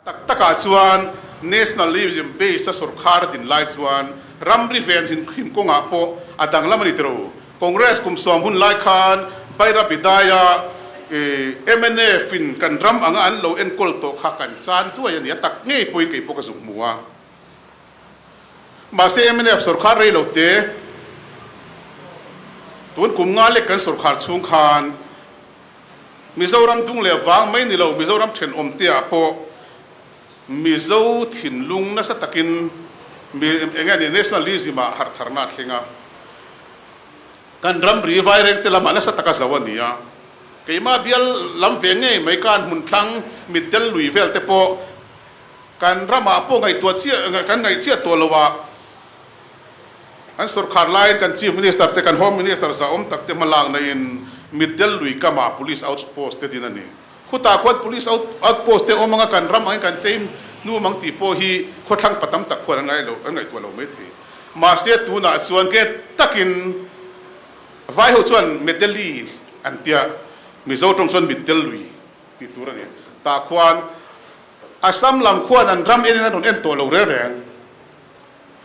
Tak takah chuan nationalism base a sorkar a din lai chuan ramri ven him kawngah pawh a danglam a ni tiro. Congress kum sawm hun lai khan Bairabidaia mnf in kan ram anga an lo enkawl tawh kha kan chan duai a ni. A tak ngei pawhin kei pawh ka zuk hmu a. Mahse mnf sorkar rei lo te tun kum nga lek kan sorkar chhung khan Mizoram dung leh vang mai ni lo, Mizoram thenawm te ah pawh Mizo thinlung nasa takin eng nge ni nationalism ah harh tharna a thleng a. Kan ramri vaireng te lamah nasa taka zo a ni a. Keimah bial lam ve ngei mai kan hmun thlang mitdel lui vel te pawh kan ramah pawh ngaihtuah chiah kan ngaih chiah tawh lo a. An sorkar laiin kan Chief Minister te, kan Home Minister zahawm tak te hmalakna in Middle lui kamah Police Outpost te din a ni. Khutah khuan Police Outpost te awm anga kan ram angin kan chei hnum ang tih pawh hi khawthlang pa tam tak khuan an ngaih lo, an ngaihtuah lo mai thei. Mahse tunah chuan nge takin vai ho chuan Medeli an tia, Mizo tawng chuan Middle lui tih tur a ni. Tah khuan Assam lam khuan an ram enin an rawn en tawh lo reng reng.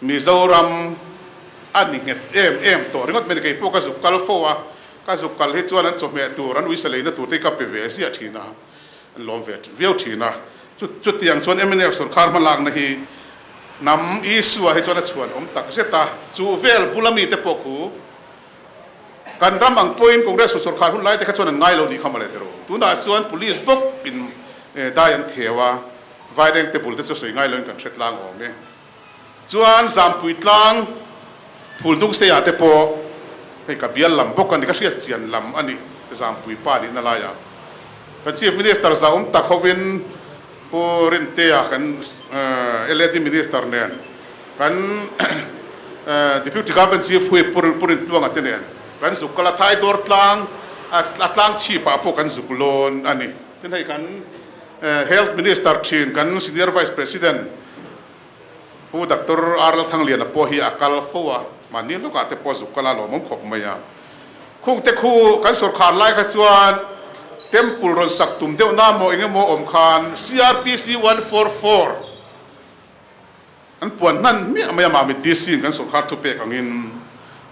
Mizoram a ni nghet em em tawh ringawt mai ni. Kei pawh ka zuk kal fo a, ka zuk kal hi chuan an chawhmeh tur, an uisa leina tur te hi ka pe ve ziah thin a, an lawm ve viau thin a. Chutiang chuan mnf sorkar hmalakna hi hnam issue ah hi chuan a chhuan awm tak zet a, chu vel bula mite pawh khu kan ram ang pawhin Congress sorkar hun lai te kha chuan an ngai lo nih kha mawle tiraw. Tunah chuan police bawk in dai an theu a. Vaireng te bul te chu sawi ngai loin kan hre tlang awm e. Chuan Zampui tlang phul dung seia te pawh hei ka bial lam bawk a ni, ka hriat chian lam a ni Zampui pa nihna laiah. Kan Chief Minister zahawm tak hovin Pu Rintea kan LAD Minister nen kan Deputy Government Chief Whip Pu Rintluanga te nen kan zuk kal a, Thaidawr tlang a tlang chhipah pawh kan zuk lawn a ni. Tin hei kan Health Minister thin kan Senior Vice President Pu Doctor R Lalthangliana pawh hi a kal fo a, mahni lawkah te pawh zuk kal a lawmawm khawp mai a. Khung te khu kan sorkar lai kha chuan Temple rawn sak tum deuh na maw eng emaw awm khan CRPC 144 an puan hnan hmiah mai a, Mamit DC in kan sorkar thupek angin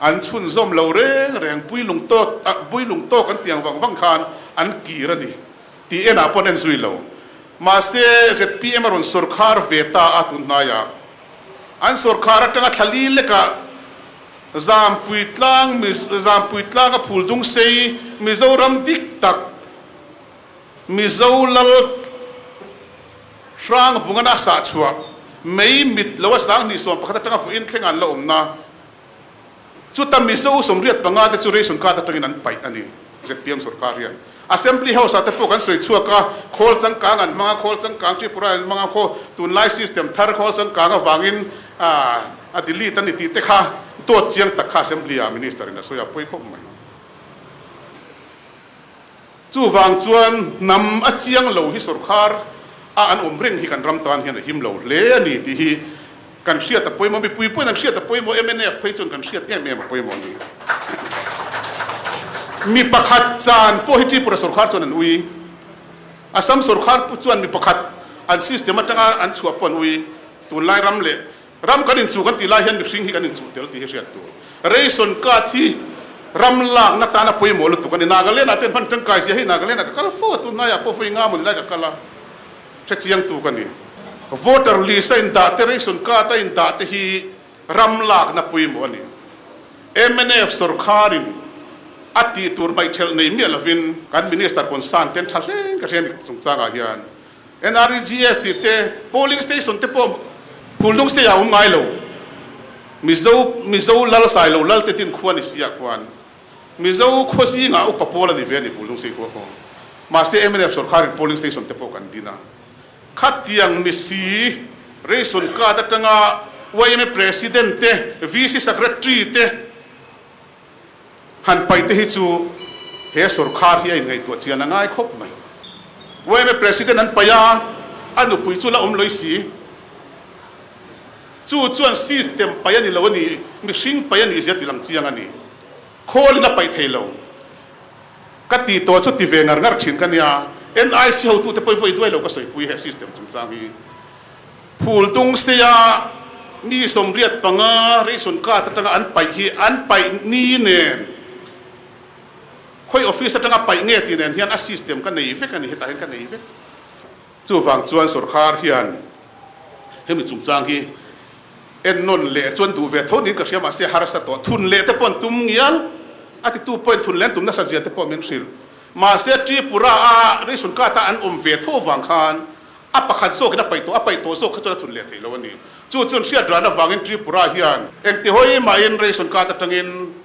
an chhunzawm lo reng reng Puilung tawk Builung tawk an tiang vang vang khan an kir a ni. Tih enah pawh an en zui lo. Mahse, zpm a rawn sawrkhar ve ta a tun hnaiah. An sawrkhar atanga thla li lekah Zampui tlang Zampui tlanga phul dung sei Mizoram dik tak Mizo lal hrang vungan a sah chhuah mei mit lo a 2011 atanga fuh inthleng an la awmna Chuta Mizo 85 te chu ration card atangin an paih a ni, zpm sorkar hian. Assembly House ah te pawh kan sawi chhuak a, khawl changkang an hmang a, khawl changkang Tripura an hmang a, khaw tunlai system thar khawl changkang avangin a delete a ni tih te kha dawt chiang tak kha Assembly ah Minister in a sawi a, pawi khawp mai. Chuvang chuan hnam a chiang lo hi sorkar a an awm reng hi kan ram tan hian a him lo hle a ni tih hi kan hriat a pawimawh, mipui pawhin an hriat a pawimawh, mnf phei chuan kan hriat em em a pawimawh a ni. Mi pakhat chan pawh hi Tripura sorkar chuan an ui, Assam sorkar chuan mi pakhat an system atanga an chhuah pawh an ui, tunlai ram leh Ram kan inchuh kan tih lai hian mihring hi kan inchuh tel tih hi hriat tur. Ration card hi ram lakna tana pawimawh lutuk a ni. Nagaland ah te an hman tangkai zia hei Nagaland ah ka kal fo a, tunhnaiah pawh vawi nga mawni lai ka kal a, hrechiang tu ka ni. Voter list a indah te, ration card a indah te hi ram lakna pawimawh a ni. Mnf sorkharin a tih tur hmaihthelh nei miah lovin kan minister concern te an tha hle ka hria mi chungchangah hian. NREGS tih te, polling station te pawh Phuldung state ah a awm ngai lo. Mizo Mizo lal sai lo lal te tin khua ni si ah khuan Mizo khua zingah upa pawl a ni ve a ni Phuldung state khua pawh. Mahse mnf sorkharin polling station te pawh kan din a. Khatiang misi ration card atanga yma president te, VC secretary te Han paih te hi chu he sorkar hi a inngaihtuah chian a ngai khawp mai. Yma President an paih a, a nupui chu la awm loi si. Chu chuan system paih a ni lo a ni, mihring paih a nih zia ti lang chiang a ni. Khawl in a paih thei lo. Ka tih tawh chu ti ve ngar ngar thin ka nia. NIC hotute pawh hi vawi duai lo ka sawipui he system chungchang hi. Phul tung seia mi 85 ration card atanga an paih hi an paih ni nen khawi office atanga paih nge tih nen hian a system ka nei vek a ni, hetah hian ka nei vek. Chuvang chuan sorkar hian hemi chungchang hi ennawn leh chuan duh ve tho niin ka hria mahse harsa tawh thun leh te pawh an tum ngial a titu pawhin thun leh an tum nasa zia te pawh min hrilh. Mahse Tripura a ration card a an awm ve tho avang khan a pakhat zawkin a paih tawh a paih tawh zawk kha chuan a thun leh thei lo a ni. Chu chuan hriat ran avangin Tripura hian engtihawi mahin ration card atangin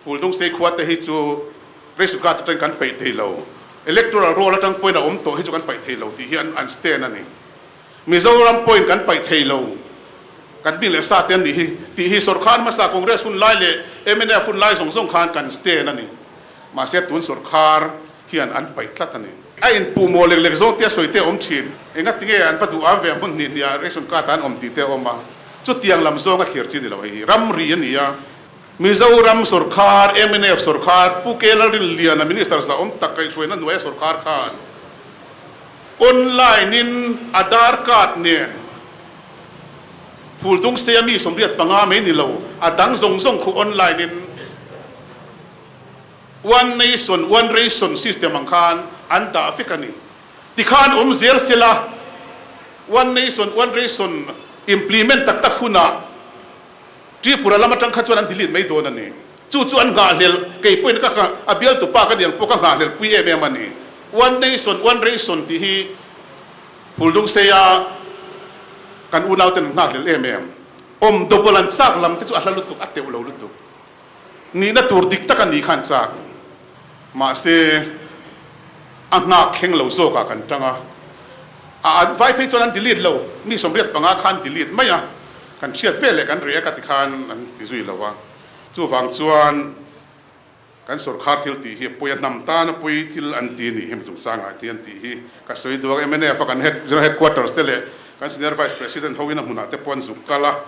Phuldungsei khua te hi chu ration card atangin kan paih thei lo. Electoral roll atang pawhin a awm tawh hi chu kan paih thei lo tih hi an stand a ni. Mizoram pawhin kan paih thei lo, kan bing leh sa te an nih hi tih hi sawrkar hmasa Congress hun lai leh mnf hun lai zawng zawng khan kan stand a ni. Mahse tun sawrkar hian an paih tlat a ni. A inpuh maw lek lek zawng te a sawi te a awm thin. Engati nge an va duh am ve hmun hnih hnih ah ration card ah an awm tih te a awm a. Chutiang lam zawng a thlir chi ni lo hei hi ramri a ni a. Mizoram sawrkar, mnf sawrkar, Pu K Lalrinliana Minister zahawm tak kaihhruaina hnuaia sawrkar khan online in Aadhaar card nen Phuldungsei a mi 85 mai ni lo, a dang zawng zawng khu online in One Nation One Ration system ang khan an dah vek a ni. Tikhan awm zel sela One Nation One Ration implement tak tak hunah Tripura lam atang kha chuan an delete mai dawn a ni. Chu chu an nghahhlelh, kei pawhin ka a bialtu pa ka ni ang pawh ka nghahhlelh pui em em a ni. One nation, one ration tih hi Phuldungseia kan unauten an nghakhlelh em em. Awm double an chak lam te chu a hla lutuk, a teuh lo lutuk. Nihna tur dik tak a ni kha an chak. Mahse, a nghak thleng lo zawkah kan tang a. A an vai phei chuan an delete lo, mi 85 kha an delete mai a. Kan hriat ve leh kan react a ti khan an ti zui lo a. Chuvang chuan kan sorkar thil tih hi a pawi a, hnam tana pawi thil an ti a nih hi Mizungsanga hi an tih hi ka sawi duak. Mnf a kan head general headquarters te leh kan senior vice president hoin a hmunah te pawh an zuk kal a.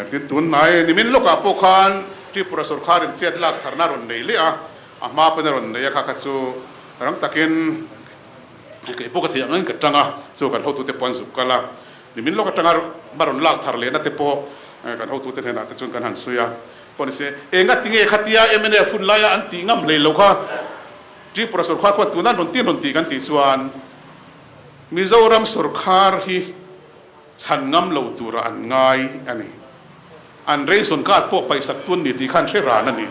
Tin tun hnai nimin lawkah pawh khan Tripura sorkarin chet lak tharna a rawn nei leh a, a hma pawn a rawn nei a kha kha chu rang takin kei pawh ka theih ang angin ka tang a, chu kan hotute pawh an zuk kal a. Nimin lawk atanga hma rawn lak thar lehna te pawh kan hotute hnenah te chuan kan han sawi a, pawh ni se enga tinge khatia mnf hun laia an tih ngam hlei lo kha Tripura sorkar khuan tuna an rawn tin rawn tih kan tih chuan Mizoram sorkar hi chhan ngam lo tura an ngai a ni. An ration card pawh paihsak tun ni tih khan hre ran a ni.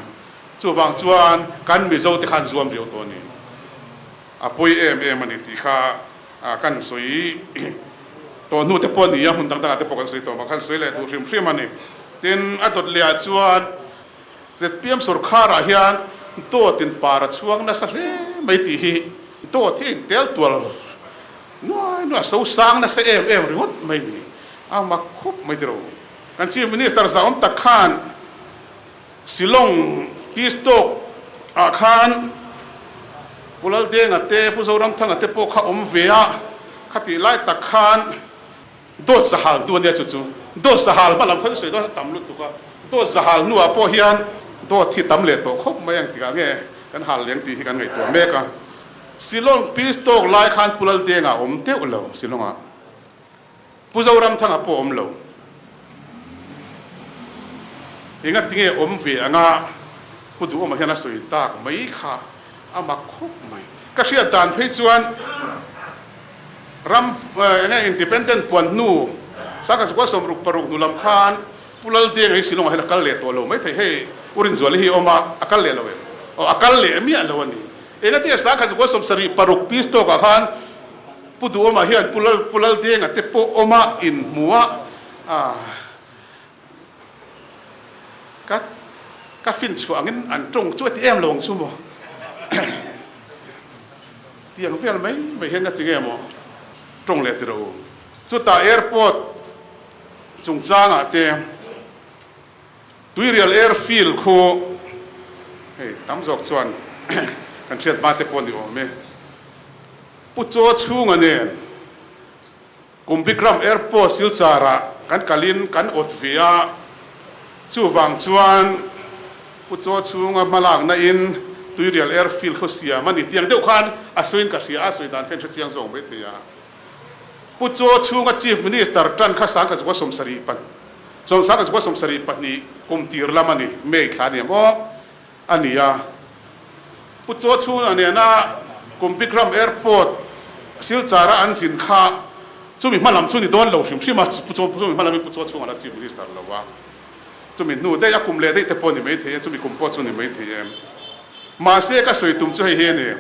Chuvang chuan kan Mizo te khan zuam riau tawh a ni. A pawi em em a ni tih kha kan sawi tawh hnu te pawh a ni a, hmun dang dangah te pawh kan sawi tawh ang khan sawi leh duh hrim hrim a ni. Tin, a dawt lehah chuan zpm sorkharah hian dawt in par a chhuang nasa hle mai tih hi dawt hi a intel tual nuai nuai a so sang nasa em em ringawt mai a ni. A mak khawp mai tiraw. Kan Chief Minister zahawm tak khan Shillong Peace Talk ah khan Pu Laldenga te, Pu Zoramthanga te pawh kha awm ve a, khatih lai tak khan dawt zahal hnu a nia chu chu. Dawt zahal hma lam kha chu sawi dawn a tam lutuk a, dawt zahal hnuah pawh hian dawt hi tam leh tawh khawp mai ang tikah nge kan hal leng tih hi kan ngaihtuah mek a. Shillong Peace Talk lai khan Pu Laldenga a awm teuh lo Shillong ah. Pu Zoramthanga pawh awm lo. Enga tinge awm ve anga Pu Duhawma hian a sawi tak mai kha a mak khawp mai. Ka hriat dan phei chuan ram enge independent puan hnu Sangha Sukua 66 hnu lam khan Pu Laldenga hi Shillong ah hian a kal leh tawh lo maithei. Hei U Rinzuali hi awm a, a kal leh lo em? Aw a kal leh miah lo a ni. Enga tinge Sangha Sukua 76 peace talk ah khan Pu Duhawma hian Pu Lal Pu Laldenga te pawh awm a inhmu a, ka ka fin chhuah angin an tawng chu a ti em lo ang chu maw? Tiang vel mai mai hian ka ti nge maw? Tawng leh ti rawh u. Chutah airport chungchangah te Tuirial airfield khu hei tam zawk chuan kan hriat hma te pawh ni awm e. Pu Chaw chhunga nen Kumbikram Airport Silchar-ah kan kalin kan awt ve a, chuvang chuan Pu Chaw chhunga hmalakna in Tuirial Airfield khaw siam a ni tiang deuh khan a sawiin ka hria a, a sawi dan kha in hre chiang zawk mai thei a. Pu Chaw chhunga Chief Minister tan kha 1972 kum tir lam a ni, May thla a ni ang aw, a ni a. Pu Chaw chhunga nena Kumbikram Airport Silchara an zin kha chumi hma lam chu ni dawn lo hrim hrim a, chumi hma lamin Pu Chaw chhunga la Chief Minister lo a. Chumi hnu daih a kum leh daih te pawh ni mai thei e, chumi kum pawh chu ni mai thei e. Mahse ka sawi tum chu hei hi a ni.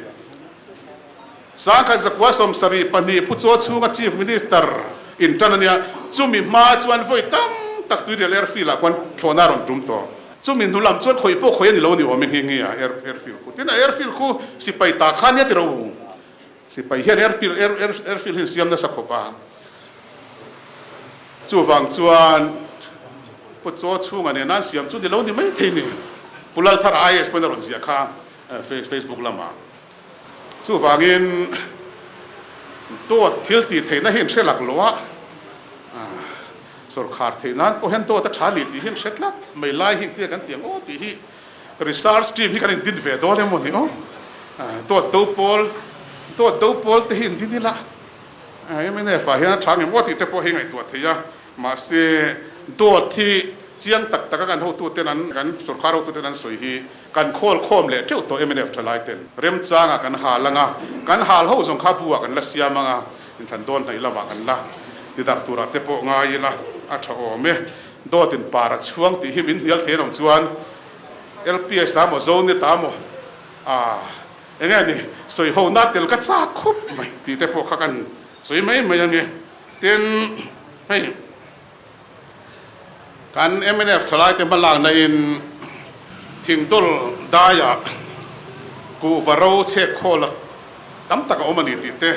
1972 Pu Chaw chhunga Chief Minister in tan a nia, chumi hma chuan vawi tam tak Tuirial Airfield ah khuan thlawhna a rawn tum tawh. Chumi hnu lam chuan khawih pawh khawih a ni lo ni awm e nghe nghe a Airfield khu. Tin a Airfield khu sipai ta kha nia ti ro u. Sipai hian Airfield Airfield hi an siam nasa khawp a. Chuvang chuan Pu Chaw chhunga nena an siam chu ni lo ni mai thei ni. Pu Lalthara IAS pawhin a rawn ziah kha Facebook lamah. Chuvangin dawt thil tih theihna hi in hre lak lo a, sawrkhar theih nan pawh hian dawt a tha ni tih hi in hre tlat mai lai hi engtin nge kan ti ang aw tih hi research team hi kan indin ve dawn emaw ni aw, dawt do pawl dawt do pawl te hi indin ila mnf ah hian a tha ngem aw tih te pawh hi ngaihtuah theih a, mahse dawt hi chiang tak taka kan hotuten an kan sawrkhar hotuten an sawi hi Kan khawl khawm leh teuh tawh mnf tha lai ten remchangah kan hal ang a, kan hal ho zawng kha bu ah kan la siam ang a, inthlan dawn hnaih lamah kan la ti darh turah te pawh ngai ila a tha awm e. Dawt in par a chhuang tih hi min hnial thei an awm chuan LPS ah maw Zonet ah maw ah enge ni sawi ho na tel ka chak khup mai tih te pawh kha kan sawi mai mai ange. Tin hei. Kan mnf thalaite hmalakna in thingdawl daiah kuhva ro chhek khawl tam tak a awm a ni tih te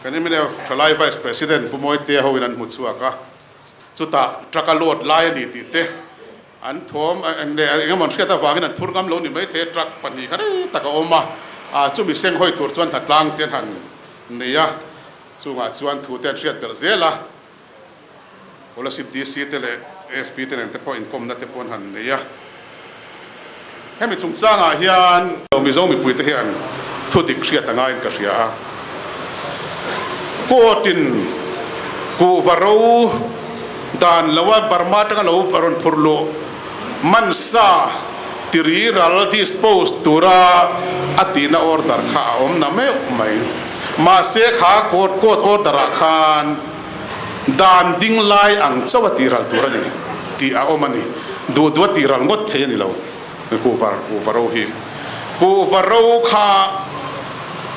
kan mnf thalai Vice President Pu Mawitea ho in an hmu chhuak a, chutah truck a load lai a ni tih te an thawm leh eng emaw an hriat avangin an phur ngam lo ni maithei truck pahnih kha rei tak a awm a, chumi seng hawi tur chuan hnatlang te an han nei a, chungah chuan thu te an hriat belh zel a. Kolasib DC te leh ASP te nen te pawh inkawmna te pawh an han nei a. Hemi chungchangah hian Mizo mipui te hian thu dik hriat a ngaiin ka hria a. Court in kuhva ro dan loa Burma atanga lo rawn phur luh man sa tiri ral dispose tura a tihna order kha a awm na meuh mai. Mahse kha court court order ah khan Dan ding lai ang chauh a tihral tur a ni tih a awm a ni. Duh duh a tihral ngawt thei a ni lo. Kuhva kuhva ro hi. Kuhva ro kha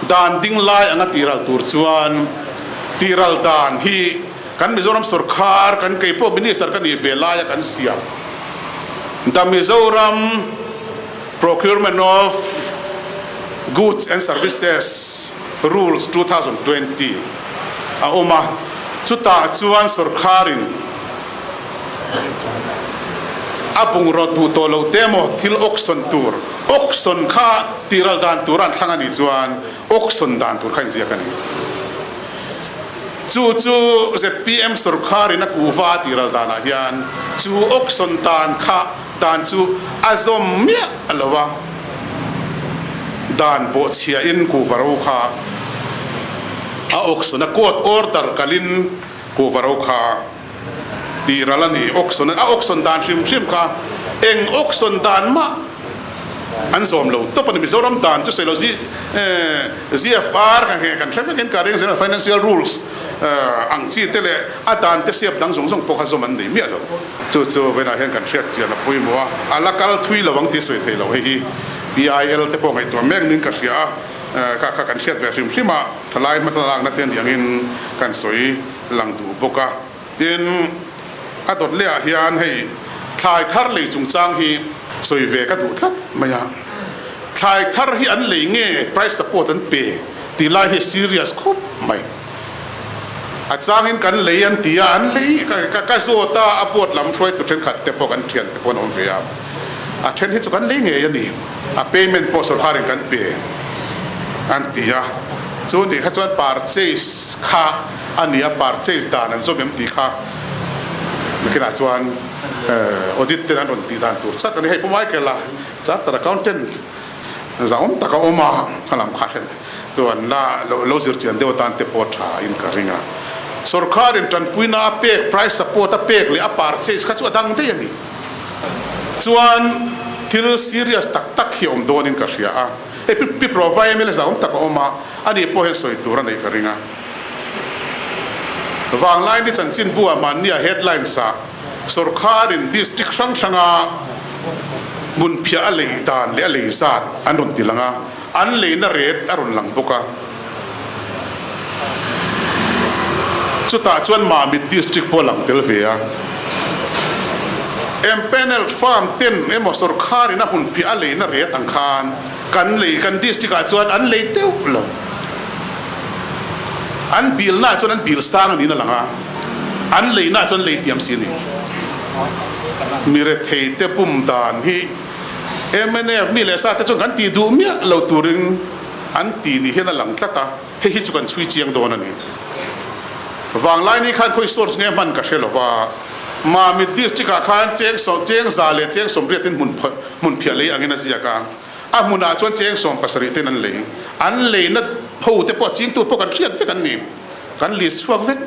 dan ding lai anga tihral tur chuan tihral dan hi kan Mizoram sorkar kan kei pawh minister ka nih ve laia kan siam The Mizoram Procurement of Goods and Services Rules 2020 a awm a, chutah chuan sorkharin a bungraw duh tawh lo te emaw thil auction tur, auction kha tihral dan tur an thlang a nih chuan auction dan tur kha inziak a ni. Chu chu zpm sorkharin a kuhva a tihral danah hian chu auction dan kha dan chu a zawm miah lo a, dan bawhchhiahin kuhva ro kha a auction a, court order kalin kuhva ro kha tih ral a ni. Auction a auction dan hrim hrim kha eng auction dan mah an zawm lo tawp a ni. Mizoram dan chu sawi lo ZFR kan hre vekin ka ring General Financial Rules ang chi te leh a dan te siap dang zawng zawng pawh kha zawm an nei miah lo. Chu chu vawiinah hian kan hriat chian a pawimawh a, a la kal thui lo ang tih sawi thei lo. Hei hi PIL te pawh ngaihtuah mek niin ka hria a, kha kha kan hriat ve hrim hrim a, thalai hmasa lakna te ni angin kan sawi lang duh bawk a. Tin, a dawt lehah hian hei thlai thar lei chungchang hi sawi ve ka duh tlat mai a. Thlai thar hi an lei nge price support an pe tih lai hi serious khawp mai. A changin kan lei an ti a, an lei ka zawt a, a board lam hruaitu thenkhat te pawh kan thian te pawh an awm ve a, a then hi chu kan lei ngei a ni, a payment pawh sawrkarin kan pe an ti a, chu nih kha chuan purchase kha a ni a, purchase dan an zawm em tih kha nakinah chuan audit ten an rawn tih dan tur chat a ni, hei Pu Michael-a charter accountant. Zahawm tak a awm a, ka lam kha hre chuan la lo zir chian deuh atan te pawh tha in ka ring a. Sorkharin tanpuina a pek, price support a pek leh a purchase kha chu a dang daih a ni. Chuan thil serious tak tak hi a awm dawnin ka hria a. Hei Pi Provai mla zahawm tak a awm a, ani pawh hian sawi tur a neih ka ring a. Vanglaini chanchinbu ah hmannia headlines ah Sorkharin district hrang hranga hmunphiah a lei dan leh a lei zat an rawn ti lang a, an leina rate a rawn lang bawk a. Chutah chuan Mamit district pawh a lang tel ve a. Empanelled farm ten emaw sorkharin a hmunphiah a leina rate ang khan kan lei kan district ah chuan an lei deuh lo. An bilna ah chuan an bil sang a niin a lang a. An leina chuan lei hniam si a ni. Mi rethei te pum dan hi mnf mi leh sa te chuan kan tih duh miah lo turin an ti ni hian a lang tlat a, hei hi chu kan chhui chiang dawn a ni. Vanglai ni khan khawi source nge hman ka hre lo va, Mamit district ah khan cheng cheng za leh cheng sawmriat in hmun hmun phiah lei angin a ziak a, a hmunah chuan cheng 70 ten an lei. An leina ho te pawh a chingtu pawh kan hriat vek an ni. Kan list chhuak vek.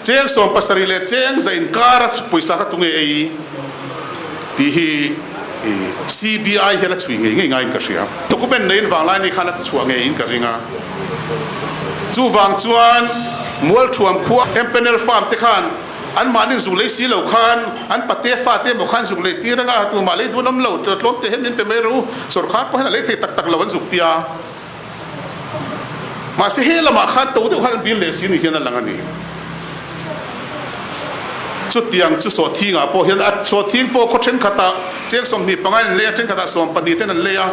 Cheng 70 leh cheng za inkara pawisa kha tunge ei tih hi CBI hian a chhui ngei ngei ngaiin ka hria. Document neiin vanglai ni khan a chhuah ngeiin ka ring a. Chuvang chuan Mualthuam khua Empanel Farm te khan anmahni zuk lei si lo khan an pate fate emaw khan zuk lei tir anga tumah lei duan awm lo tlawm te hian min pe mai rawh u, sawrkar pawh hian a lei thei tak tak lo an zuk tia. Mahse he lamah khan to deuh khan an bil leh si ni hian a lang a ni. Chutiang chu sawhthingah pawh hian a sawhthing pawh khaw thenkhatah cheng 25 in an lei a, thenkhatah 12 ten an lei a.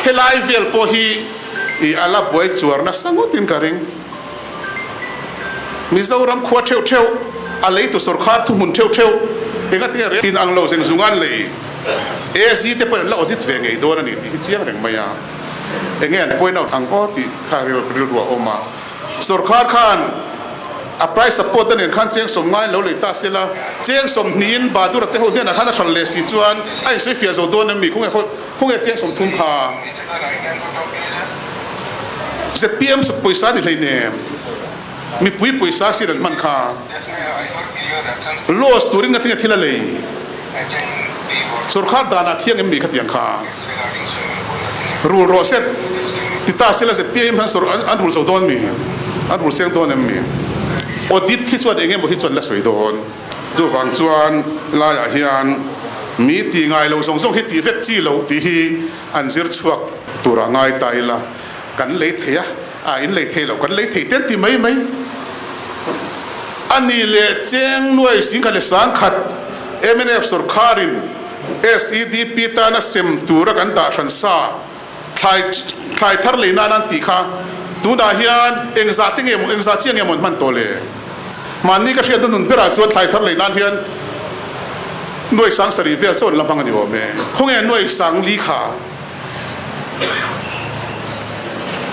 Helai vel pawh hi ih a la buai chuar nasa ngawtin ka ring. Mizoram khua theuh theuh, a leitu sawrkhar thuhmun theuh theuh engatinge rel in ang lo zeng zung an lei. AZ te pawhin an la audit ve ngei dawn a ni tih hi chiang reng mai a. Enge an point out ang aw tih kha rilru a awm a. Sawrkhar khan a price support a nen khan cheng 50 in lo lei ta se la, cheng 20 in Bahadur a te ho hnenah khan a hral leh si chuan a insawi fiah zo dawn em mi? Khawnge khawnge cheng 30 kha zpm pawisa a ni hleinem, mipui pawisa sin an hman kha loss turin ngatinge thil a lei? Sawrkhar danah thiang em mi khatiang kha rul rawh se ti ta sela zpm hian sawr an rul zo dawn mi? An rul seng dawn em mi? Audit hi chuan eng emaw hi chuan la sawi dawn. Chuvang chuan laiah hian mi ti ngai lo zawng zawng hi tih vek chi lo tih hi an zir chhuak turah ngai ta ila kan lei thei a, a in lei thei lo kan lei thei ten ti mai mai a ni leh cheng nuai singkhat leh sangkhat mnf sawrkharin SEDP tana sem tura kan dah hran sa thlai thlai thar lei nan an tih kha tunah hian engzah te nge maw engzah chiah nge maw an hman tawh le mahni ka hriat na nun berah chuan thlai thar lei nan hian nuai sang sarih vel chaw an la hmang a ni awm e khawnge nuai sang li kha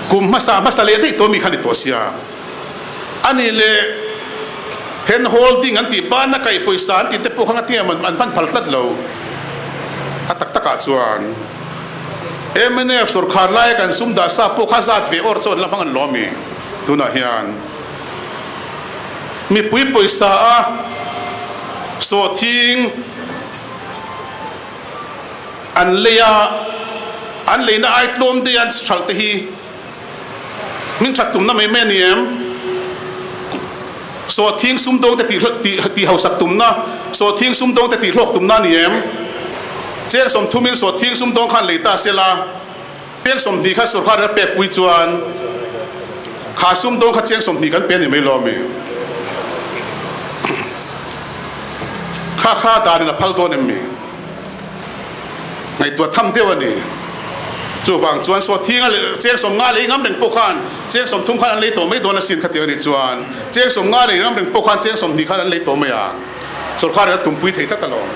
Kum hmasa hmasa leh daih tawh mi kha ni tawh sia. A nih leh hand holding an tih bana kaih pawisa an tih te pawh kha ngatinge an hman phal tlat lo. A tak takah chuan mnf sawrkhar laia kan sum dah sa pawh kha zat ve awr chu an la hmang an lawm i. Tunah hian mipui pawisa a sawhthing An lei a, an leina ai tlawm daih an hralh te hi hming that tumna mai mai a ni em? Sawhthing sumdawng te tih hausak tumna, sawhthing sumdawng te tih hlawk tumna a ni em? Cheng 30 in sawhthing sumdawng khan lei ta sela, cheng 20 kha sawrkar in a pek pui chuan kha sumdawng kha cheng 20 kan pe a ni mai lo ami? Kha kha dan in a phal dawn em mi? Ngaihtuah tham deuh a ni. Chuvang chuan sawthinga leh cheng 50 lei ngam reng pawh khan cheng 30 khan an lei tawh mai dawn asin khatiang a nih chuan cheng 50 lei ngam reng pawh khan cheng 20 khan an lei tawh mai ang. Sawrkharin a tumpui thei tlat alawm.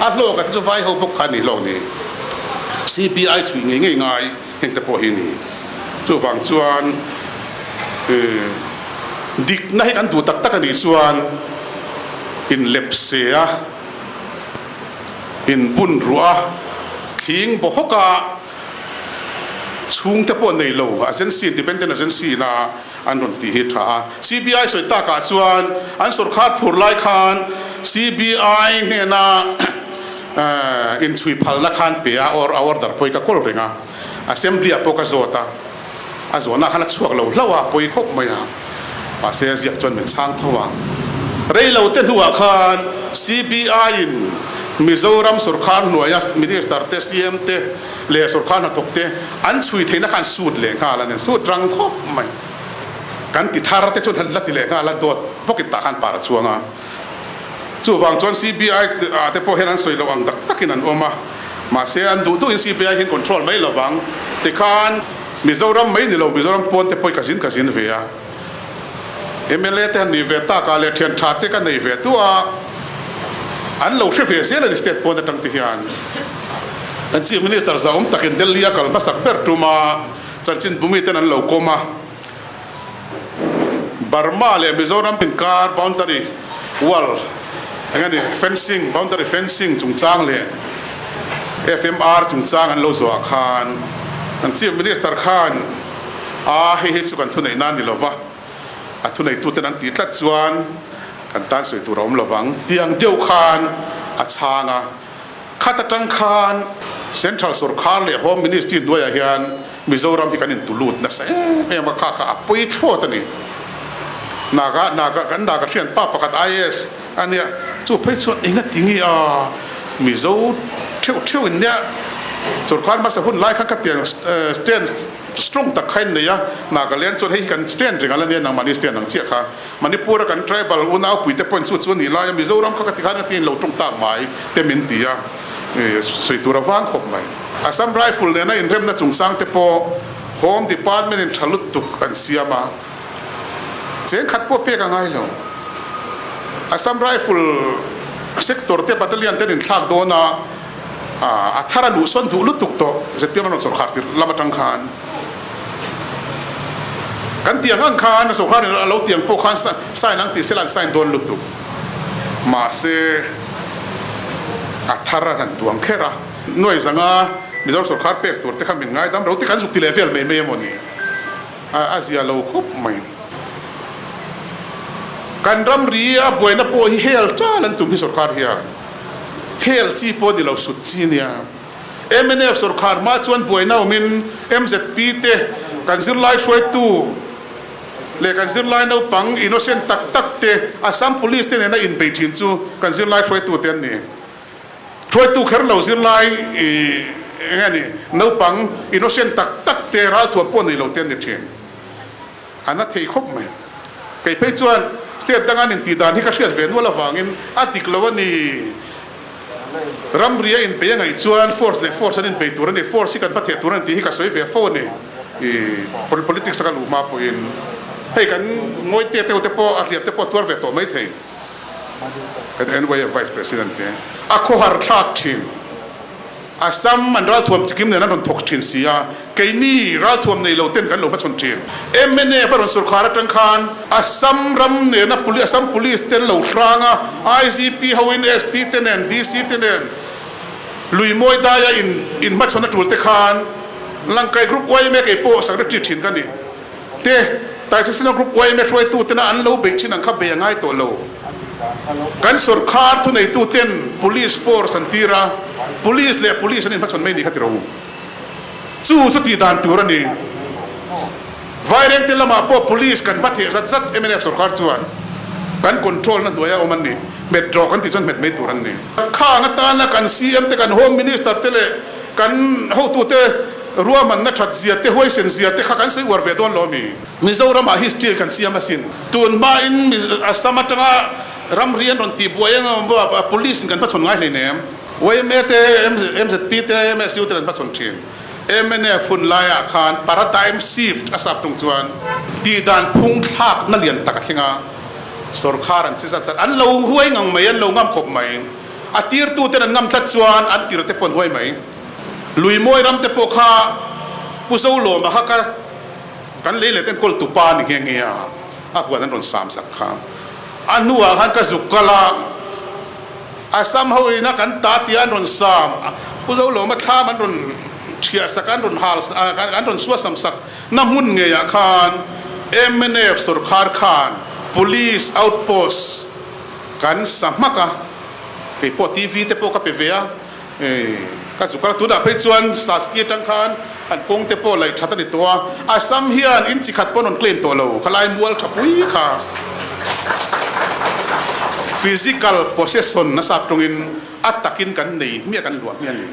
A hlawk a te chu vai ho bawk kha a ni hlawk ni. CBI chhui ngei ngei ngai heng te pawh hi a ni. Chuvang chuan dikna hi kan duh tak tak a nih chuan inlepse a. In bun ruah a, thling bawhawk a. Chhungte pawh nei lo agency, independent agency ina an rawn tih hi a tha a. CBI sawi takah chuan an sawrkhar phur lai khan CBI hnena inchhui phalna khan pe a, or a order pawh hi ka kawl reng a. Assembly ah pawh ka zawt a, a zawhna khan a chhuak lo hlauh a, pawi khawp mai a. Mahse a ziak chuan min chhang tho a. Rei lo te hnuah khan CBI in Mizoram sawrkhar hnuaia Minister te, CM te leh sawrkhar hnathawk te an chhui theihna kha an sut leh nghal a ni. Sut rang khawp mai. Kan ti thar te chuan la ti leh nghal a, dawt bawkin tah khan par a chuang a. Chuvang chuan CBI ah te pawh hian an sawi loh ang tak takin an awm a. Mahse an duh duhin CBI hian control mai lovang. Tikhan Mizoram mai ni lo, Mizoram pawn te pawh hi ka zin ka zin ve a. Mla te han nih ve tak a leh thian tha te ka nei ve tu a, an lo hre ve zel a ni state pawn atang te hian. Kan Chief Minister zahawm takin Delhi a kal hmasak ber tum a, chanchin bumi ten an lo kawm a. Burma leh Mizoram inkar boundary wall eng a ni fencing, boundary fencing chungchang leh FMR chungchang an lo zawh ah khan kan Chief Minister khan a hei hei chu kan thuneih na a ni lova, a thuneituten an tih tlat chuan kan tan sawi tur a awm lovang tih ang deuh khan a chhang a. Khat atang khan Central Sawrkhar leh Home Ministry hnuaiah hian Mizoram hi kan intulut nasa em em a, kha kha a pawi thlawt a ni. Naga, Naga, kan Naga hrian pa pakhat IAS a nia, chu phei chuan eng a ti nge a, Mizo theuh theuh in nia, sawrkhar hmasa hun lai khan ka tiang stand strong tak kha in nei a, Nagaland chuan hei hi kan stand reng ala nia, nangmahni stand ang chiah kha. Manipur a kan tribal unau puite pawhin chu chu a nih lai a, Mizoram kha ka ti khan ka ti in lo tawng tak mai te min ti a, sawi tur a vang khawp mai. Assam Rifle nena inremna chungchang te pawh Home Department in tha lutuk an siam a, cheng khat pawh pek a ngai lo. Assam Rifle sector te battalion ten inthlak dawn a, a thar a luhsawn duh lutuk tawh zpm an rawn sawrkhar tirh lam atang khan. Kan tiang ang khan sawrkhar in a lo tiang pawh khan sign ang tih sela an sign dawn lutuk. Mahse a thar a han tuang kher a. Nuai zanga Mizoram sawrkhar pek tur te kha min ngaidam ro te kan zuk ti leh vel mai mai emaw ni. A zia lo khawp mai. Kan ramri a buaina pawh hi hel tal an tum hi sawrkhar hian. Hel chi pawh ni lo sut chi nia. Mnf sawrkhar hma chuan buaina awmin mzp te kan zirlai hruaitu leh kan zirlai naupang innocent tak tak te Assam Police te nena inbei thin chu kan zirlai hruaitu te an ni. Hruaitu kher lo zirlai eng nge ni naupang innocent tak tak te ralthuam pawh nei lo te an ni thin. A na thei khawp mai. Kei phei chuan state danga an intih dan hi ka hriat ve nual avangin a dik lo a ni. Ramri a inbei a ngaih chuan force leh force an inbei tur a ni. Force hi kan hmatheh tur a ni tih hi ka sawi ve fo a ni. Ih politics a ka luh hma pawhin hei kan ngawi te te pawh a hliam te pawh a tuar ve tawh mai thei. Kan NYF Vice President te a khawhar thlak thin. Assam an ralthuam chikim nen an rawn thawk thin si a, keini ralthuam nei lo ten kan lo hmachhawn thin. Mnf a rawn sawrkhar atang khan Assam ram nena Assam Police te an lo hrang a, IGP hoin SP te nen DC te nen Luimawi daia in inhmachhawn a tul te khan Langkai Group yma kei pawh Secretary thin ka ni te, Taisasina Group yma hruaitu tena an lo beih thin ang kha bei a ngai tawh lo. Kan sawrkhar thuneitu ten Police force an tir a, Police leh Police an inhmachhawn mai ni kha ti ro. Chu chu tih dan tur a ni. Vairengte lamah pawh Police kan hmatheh zat zat mnf sawrkhar chuan kan control na hnuaia awm an ni. Hmet rawh kan tih chuan hmet mai tur an ni. Khang atana kan CM te kan Home Minister te leh kan hotute ruahmanna that zia te huaisen zia te kha kan sawi uar ve dawn lo a mi. Mizoramah history kan siam asin. Tun hmain Assam atanga ramri an rawn tih buai eng emaw police in kan hmachhawn ngai hleinem. Yma te, MZP te, MSU te kan hmachhawn thin. Mnf hun laiah khan paradigm shift a sap tung chuan tihdan phung thlakna lian tak a thleng a. Sawrkhar an che zat zat. An lo huai ngang mai, an lo ngam khawp mai. A tirtu ten an ngam tlat chuan an tir te pawh an huai mai. Luimawi ram te pawh kha Pu Zolawma kha ka Kan lei leh ten kawl tupa ni nghe nghe a, a huan an rawn sam sak kha. A hnuah khan ka zuk kal a, Assam ho ina kan ta tia an rawn sam, Pu Zolawma thlam an rawn Ṭhiah sak an rawn hal an rawn suasam sak na hmun ngeiah khan mnf sawrkhar khan Police outpost kan sa hmak a, kei pawh TV te pawh ka pe ve a, ka zuk a, tunah phei chuan Saski atang khan an kawng te pawh laih that a ni tawh a, Assam hian in chi khat pawh an rawn claim tawh lo, khalai mual tha pui kha physical possession a sap tawngin a takin kan nei hmiah kan luah hmiah a ni.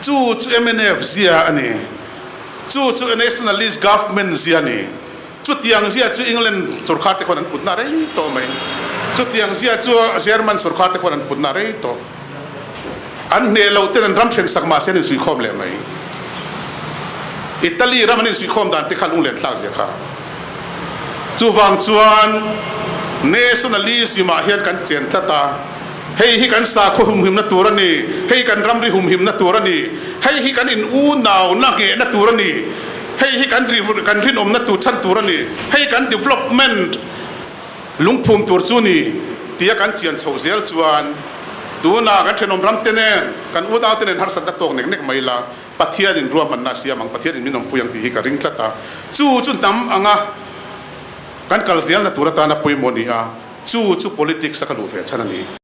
Chu chu mnf zia a ni. Chu chu Nationalist Government zia a ni. Chutiang zia chu England sorkar te khuan an putna rei tawh mai. Chutiang zia chu German sorkar te khuan an putna rei tawh. An hneh loh ten an ram then sak mahse an insuihkhawm leh mai. Italy ram an insuihkhawm dan te kha lunglen thlak zia kha. Chuvang chuan Nationalism ah hian kan chen tlat a. Hei hi kan sakhaw humhimna tur a ni, hei kan ramri humhimna tur a ni, hei hi kan in unauna nghehna tur a ni, hei hi kan kan rinawmna tur chhan tur a ni, hei kan development lungphum tur chu ni tia kan chian chhoh zel chuan tuna kan thenawm ramte nen, kan unaute nen harsatna tawk nek nek mai la, Pathianin ruahmanna a siam ang, Pathianin min awmpui ang tih hi ka ring tlat a. Chu chu hnam anga kan kal zelna tur atana pawimawh a ni a. Chu chu politics a ka luh ve chhan a ni.